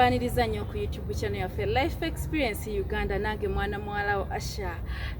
Mbaniriza nnyo ku YouTube channel yaffe Life Experience Uganda. Nange mwana muwala wo Asha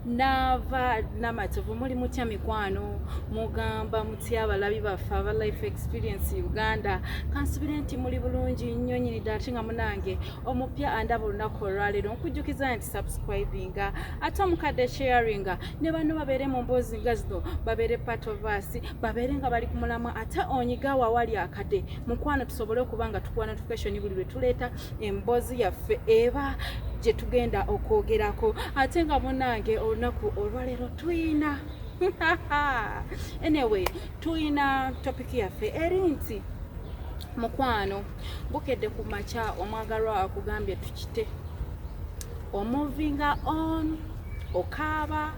Naava Namatovu. Muli mutya mikwano? Mugamba mutya abalabi baffe aba Life Experience Uganda? Kansubire nti muli bulungi nnyo nyini ddala. Ate nga munange omupya andaba olunaku olwaleero, nkujjukiza nti subscribinga, ate omukadde sharinga ne banno babeere mu mboozi nga zino, babeere part of us, babeere nga bali ku mulamwa. Ate onyigawo awali akade, mukwano, tusobole okuba nga tukuwa notification buli lwe tuleeta emboozi yaffe eba gye tugenda okwogerako. Ate nga munange olunaku olwaleero tuyina, anyway, tuyina topic yaffe eri nti, mukwano, bukedde ku makya omwagalwa akugambye tukite, omovinga on, okaaba.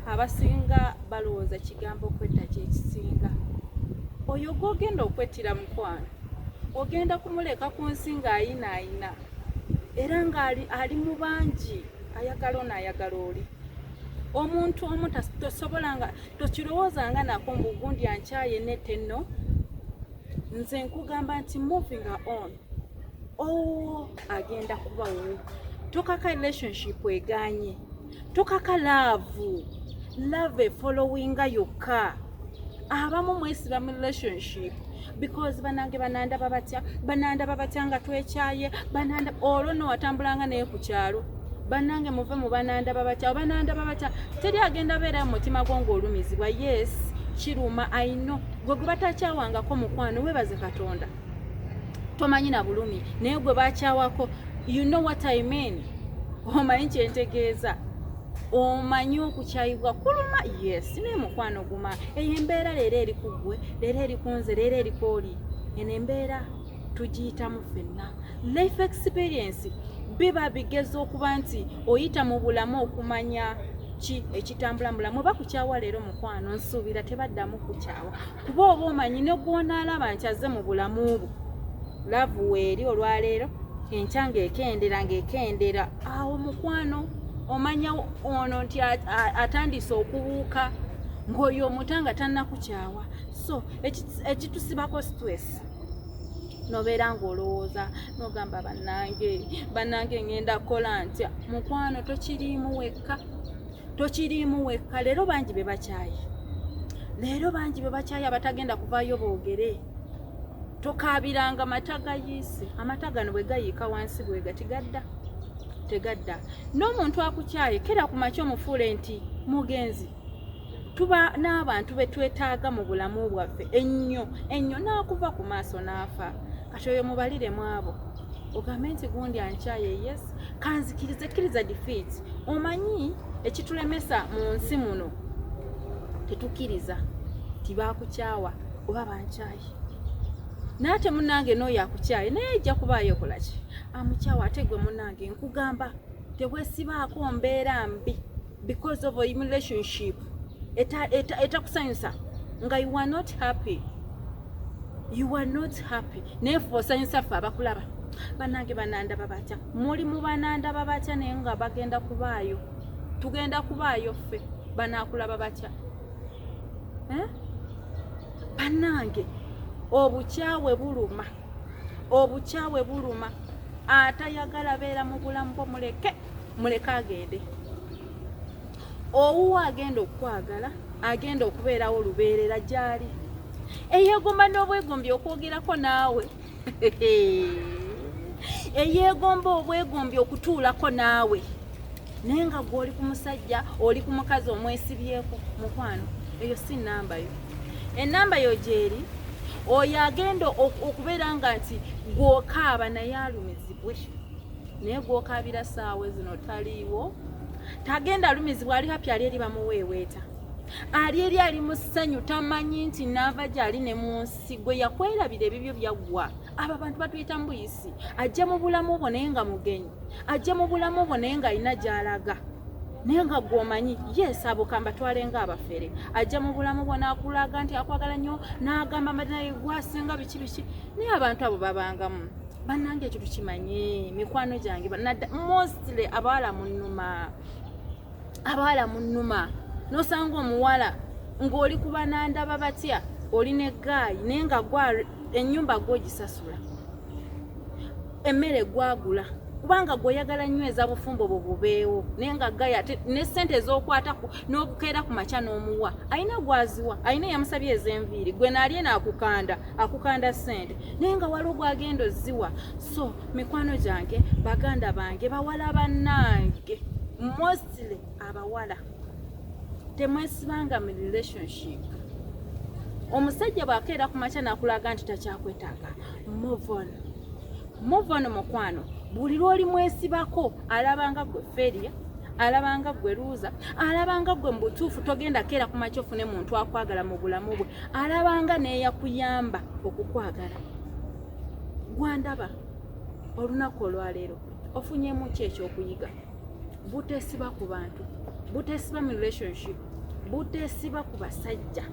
Abasinga balowooza kigambo okwetta kyekisinga. Oyo gwogenda okwettira, mukwano, ogenda kumuleka ku nsi ng'ayinaayina era ng'ali mu bangi, ayagala ono, ayagala oli. Omuntu omu tosobola nga tokirowoozanga nako mbu gundi ankyaye nette. Nno nze nkugamba nti moving on, owo agenda kubawo. Tokaka relationship eganye, tokaka love. Love efollowinga yokka. Abamu mwesiba mu relationship because banange banandaba batya, banandaba batya nga twekyaye, bananda olwo no watambulanga naye ku kyalo. Bannange, muve mu banandaba batya, banandaba batya. Teri agenda beera mu mutima gwo ng'olumizibwa. Yes, kiruma, aino gwe gwe batakyawangako, mukwano, webaze Katonda, tomanyi na bulumi. Naye gwe bakyawako, you know what I mean, omanyi kyentegeeza, omanyi okukyayibwa kuluma. Yes, naye mukwano guma. Eyo embeera leero eri ku ggwe, leero eri ku nze, leero eri ku oli. Eno embeera tugiyitamu ffenna. Life experience biba bigezo okuba nti oyita mu bulamu okumanya ki ekitambula mu bulamu. Oba kukyawa leero, mukwano, nsuubira tebaddamu kukyawa, kuba oba omanyi ne gwonaalaba nti azze mu bulamu bwo, love weeri olwaleero, enkya ng'ekendera ng'ekendera. Awo mukwano omanya ono nti atandise okubuuka ng'oyo omuta nga tannakukyawa. So ekitusibako stress, nobeera ng'olowooza n'ogamba, "Bannange, bannange, ngenda kukola ntya?" Mukwano, tokiriimu wekka, tokiriimu wekka. Leero bangi be bakyayi, leero bangi be bakyayi abatagenda kuvaayo boogere. Tokaabiranga mata gayiise. Amata gano bwe gayiika wansi bwe gati gadda tegadda. N'omuntu akukyaye, kera ku makya omufuule nti mugenzi. Tuba n'abantu be twetaaga mu bulamu bwaffe ennyo ennyo, n'akuva ku maaso n'afa. Kati oyo mubalire mu abo, ogambe nti gundi ankyaye. Yes, kanzikirize, kkiriza defeat. Omanyi ekitulemesa mu nsi muno? Tetukkiriza tibakukyawa oba bankyaye. Naye ate munange n'oyo akukyaye naye ejja kubaayo okolaki amukyawa. Ate gwe munange nkugamba, tewesibaako mbeera mbi because of a relationship etakusanyusa, nga you are not happy, you are not happy. Naye fe osanyusa ffe abakulaba. Bannange, banandaba batya? Muli mu banandaba batya, naye nga bagenda kubaayo, tugenda kubaayo ffe. Banaakulaba batya, eh? Bannange, obukyawe buluma, obukyawe buluma. Atayagala beera mu bulamu bwo, muleke, muleke agende. Owuwo agenda okukwagala, agenda okubeerawo lubeerera gyali, eyeegomba n'obwegombi okwogerako naawe, eyeegomba obwegombi okutuulako naawe, naye nga gwe oli ku musajja, oli ku mukazi omwesibyeko. Mukwano, eyo si namba yo. Enamba yo gyeri oyo agenda okubeera nga nti gwokaaba naye alumizibwe, naye gwokaabira saawa zino taliiwo, tagenda alumizibwa, ali happy, ali eri bamuweeweeta, ali eri ali mu ssanyu, tamanyi nti naava gyali ne mu nsi. Gwe yakwerabira, ebibyo byaggwa. Abo abantu batuyita mu buyisi. Ajja mu bulamu bwo naye nga mugenyi, ajja mu bulamu bwo naye ng'alina gy'alaga, naye nga gwomanyi. Yes, abo kambatwale nga abafere. Ajja mu bulamu bwo n'akulaga nti akwagala nnyo, n'agamba naye gwasinga biki biki, naye abantu abo babangamu. Bannange, ekyo tukimanye, mikwano gyange. Mostly abawala munnuma, abawala munnuma. Nosanga omuwala ng'oli ku banandaba batya, oli ne guy, naye nga gwa ennyumba gwogisasula. Emmere gwagula, kubanga gweoyagala nyweza bufumbo bwo bubeewo, naye nga gaya ate ne sente ez'okwata n'obukeera ku makya n'omuwa, alina gwaziwa, alina eyamusabye ez'enviiri, gwe naali eno akukanda akukanda sente, naye nga waliwo gwagenda oziwa. So mikwano gyange, baganda bange, bawala bannange, mostly abawala, temwesibanga mu relationship. Omusajja bw'akeera ku makya n'akulaga nti takyakwetaaga, move on, move on, mukwano. Buli lw'oli mwesibako, alabanga gwe failure, alabanga gwe loser, alabanga gwe mu butuufu togenda keera ku makya ofune muntu akwagala mu bulamu bwe, alabanga neeyakuyamba okukwagala. Gwandaba olunaku olwaleero, ofunyemu ki ekyokuyiga? Buteesiba ku bantu, buteesiba mu relationship, buteesiba ku basajja.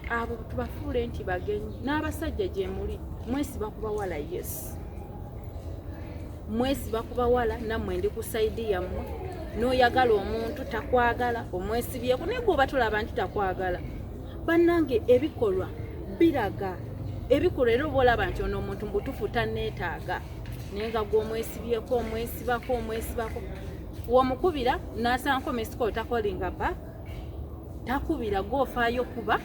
Abo tubafuule nti bagenyi. N'abasajja gye muli, mwesiba ku bawala. Yes, mwesiba ku bawala, nammwe ndi ku side yammwe. N'oyagala omuntu takwagala, omwesibyeko, naye gwe oba tolaba nti takwagala. Bannange, ebikolwa biraga, ebikolwa. Era oba olaba nti ono omuntu mubutuufu tanneetaaga, naye nga gw'omwesibyeko, omwesibako, omwesibako. Womukubira n'asanko missed call, tacallinga back, takubira. Gwofaayo kuba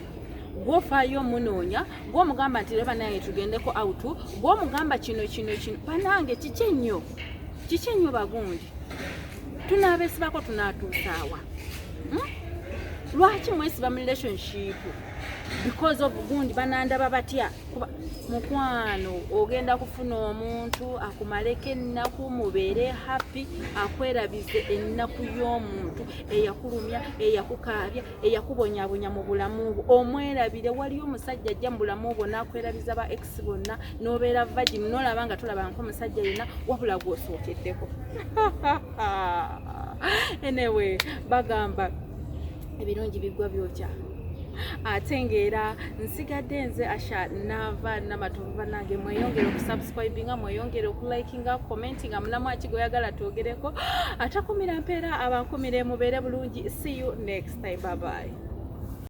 gwofaayo omunoonya, gwomugamba nti reba nange tugendeko out, gwomugamba kino kino kino. Banange, kiki ennyo, kiki ennyo? Bagundi tunaabeesibako, tunaatuusaawa? Lwaki mwesiba mu relationship because of gundi banandaba batya? Kuba mukwano, ogenda kufuna omuntu akumaleko ennaku, mubeere happy, akwerabize ennaku y'omuntu eyakulumya, eyakukaabya, eyakubonyabonya mu bulamu bwo, omwerabire. Waliyo omusajja ajja mu bulamu bwo n'akwerabiza ba ex bonna, n'obeera virgin, n'olaba nga tolaba nk'omusajja yenna wabula gw'osookeddeko. Anyway, bagamba ebirungi biggwa byokya. Ate ng'era nsigadde nze Asha Naava Namatovu. Bannange, mweyongere okusubscribinga, mweyongere okulikinga, commentinga mulamu akigoyagala twogereko. Atakumira mpeera, abankumire. Mubeere bulungi. See you next time, bye bye.